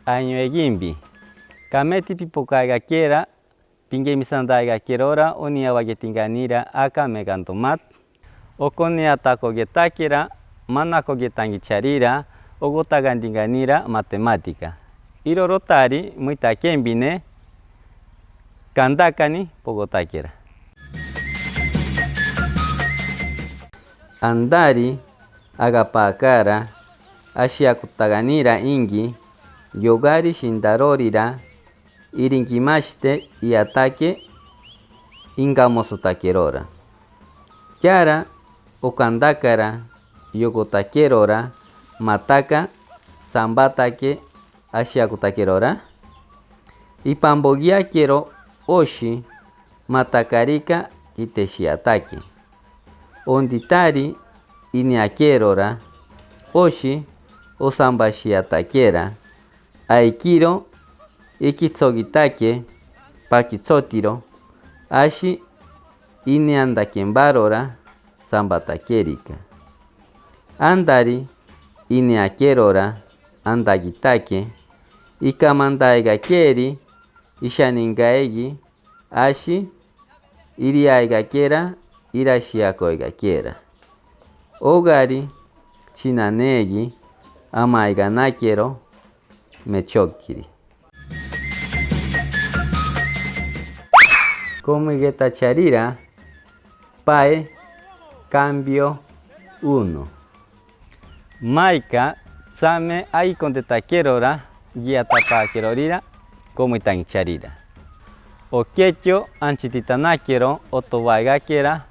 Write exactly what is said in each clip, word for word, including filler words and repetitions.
Añoegimbi. Kameti pipokaega kera, pingemisandaega kera ora, oni awagetinganira aka megandomat. Okonetako getakera, manakoge tangicharira, ogotagantinganira matemátika. Iroro tari, muita kembine, kandakani pogotakera. Andari, agapakara, ashiakutaganira ingi, yogari shindarorira, iringimasite iatake ingamosotakerora. Kiara okandakara yogotakerora mataka sambatake ashiakutakerora. Ipambogiakero oshi matakarika giteshiatake. Onditari ineakerora oshi osambashiatakera. Aikiro ikitsogitake pakitsotiro, ashi ineandakembarora sambatakerika. Andari ineakerora andagitake, ikamandaigakeri ishaningaigi, ashi iriaigakera irashiakoigakera. Ogari chinaneegi amaiganakero mechokiri. Komigetacharira pae cambio uno. Maika tsame aikontetakero ra giatapakerorira komoitangicharira. Okekio anchititanakero otobaigakera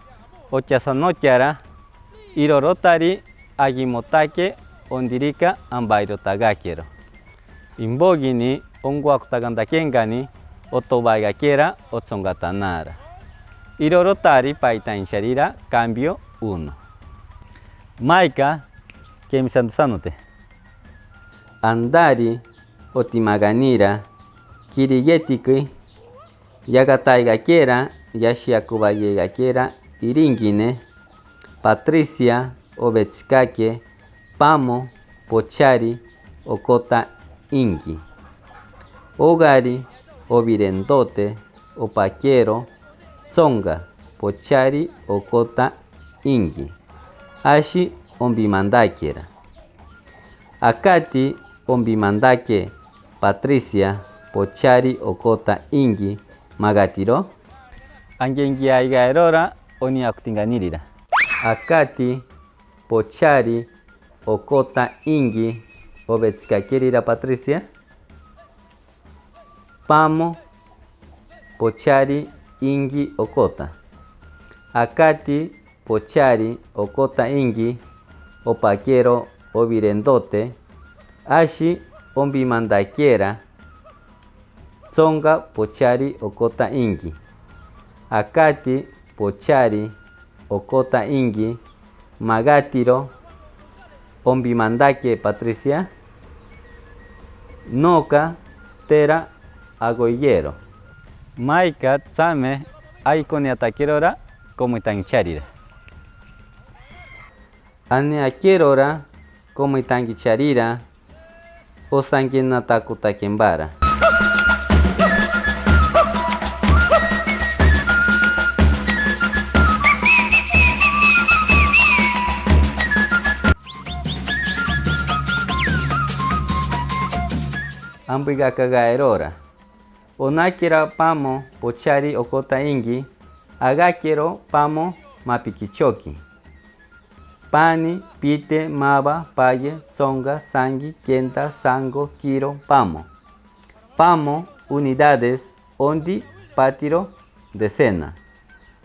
ochasanokara, irorotari agimotake ondirika ambairotagakero. Imbogini onguakutagandakengani otobaigakera otsongatanara. Irorotari paitangicharira cambio uno. Maika kemisandu sanote. Andari otimaganira kirigetiki yagataigakera yashiakubagiegakera iringine Patricia obetsikake pamo pochari okota ingi. Ogari obirendote opakero tsonga pochari okota ingi. Ashi ombimandakera. Akati ombimandake Patricia pochari okota ingi magatiro? Angengiaigaerora oniakutinganirira. Akati pochari okota ingi obetsikakerira Patricia? Pamo pochari ingi okota. Akati pochari okota ingi opakero obirendote, ashi ombimandakera tsonga pochari okota ingi. Akati pochari okota ingi magatiro ombimandake Patricia? Noka tera agoiero. Maika tsame aikoniatakerora komoitangicharira. Aneakerora komoitangicharira osangenatakutake mbara. Ambuigakagaerora. Onakera pamo pochari okota ingi, agakero pamo mapikichoki. Pani, pite, maba, paye, tsonga, sangi, kenda, sango, kiro, pamo. Pamo, unidades, ondi, patiro, desena.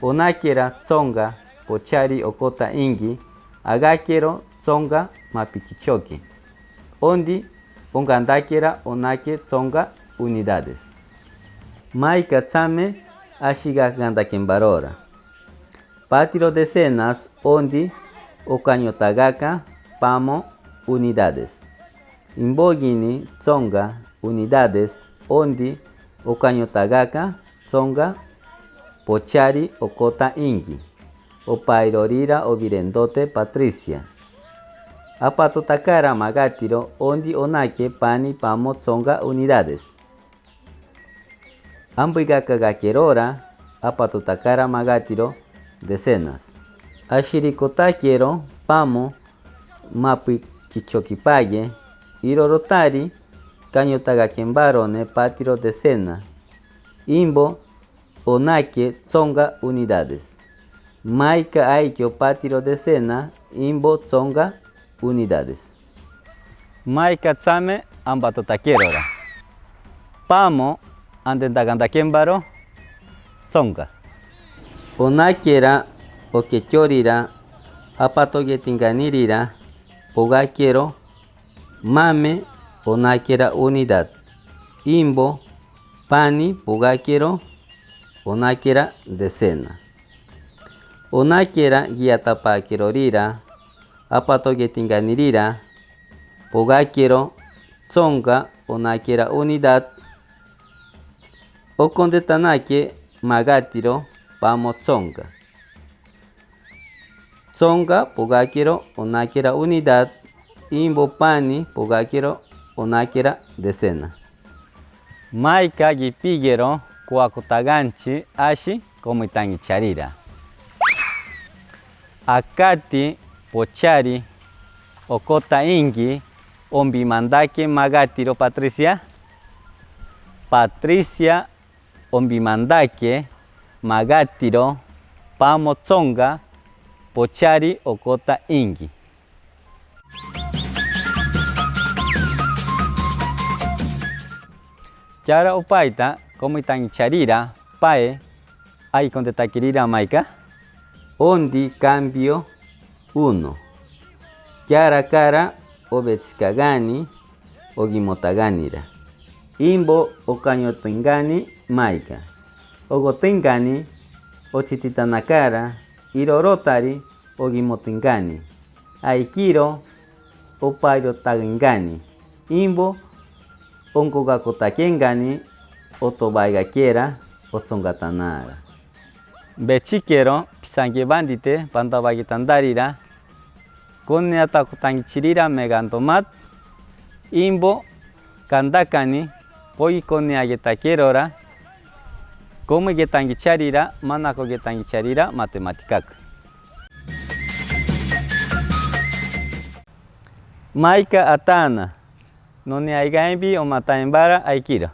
Onakera tsonga pochari okota ingi, agakero tsonga mapikichoki. Ondi ongandakera onake tsonga unidades. Maika tsame ashigakandakembarora. Patiro desenas ondi okañotagaka pamo unidades. Imbogini tsonga unidades ondi okañotagaka tsonga pochari okota ingi opairorira obirendote Patricia. Apatotakara magátiro ondi onake pani pamo tsonga unidades. Ambüigakagakerora apatotakara magátiro decenas. Asirikotakero pamo mapüikichokipaye, irorotari kañotagakembarone patiro decena, imbo onake tsonga unidades. Maika aikio patiro decena imbo tsonga unidades. Maika tsame ambatotakerora. Pamo andendagandakenbaro tsonga. Onakera oketiorira apatogetinganirira pogakero mame onakera unidad. Imbo pani pogakero onakera decena. Onakera giatapakerorira apatogetinganirira pogakero tsonga onakera unidad. Okondetanake magátiro pamo tsonga. Tsonga pogakero onakera unidad, imbo pani pogakero onakera decena. Maika gipigero kuakotaganchi asi komitangichari ira. Akati pochari okota ingi ombimandake magátiro Patricia. Patricia ombimandake magátiro pamo tsonga pochari okota ingi. Kiara opaita komitangichari ira pae, ai kondetakiri ira Maika. Ondi kambio uno. Kiara kara obechikagani ogimotaganira. Imbo okañotingani Maika. Ogotingani ochititanakara irorotari ogimotingani. Aikiro opairotagingani. Imbo ongogakotakengani otobaigakera otsongatanara. Bechikero pisangibandite bandabagitandarira. Kuni atakotangichirira megandomat. Imbo kandakani kogi kuni agetakerora. Komi getangicharira, mana kogetangicharira matematikak. Maika atana, noni aigaimbi omatainbara aikiro.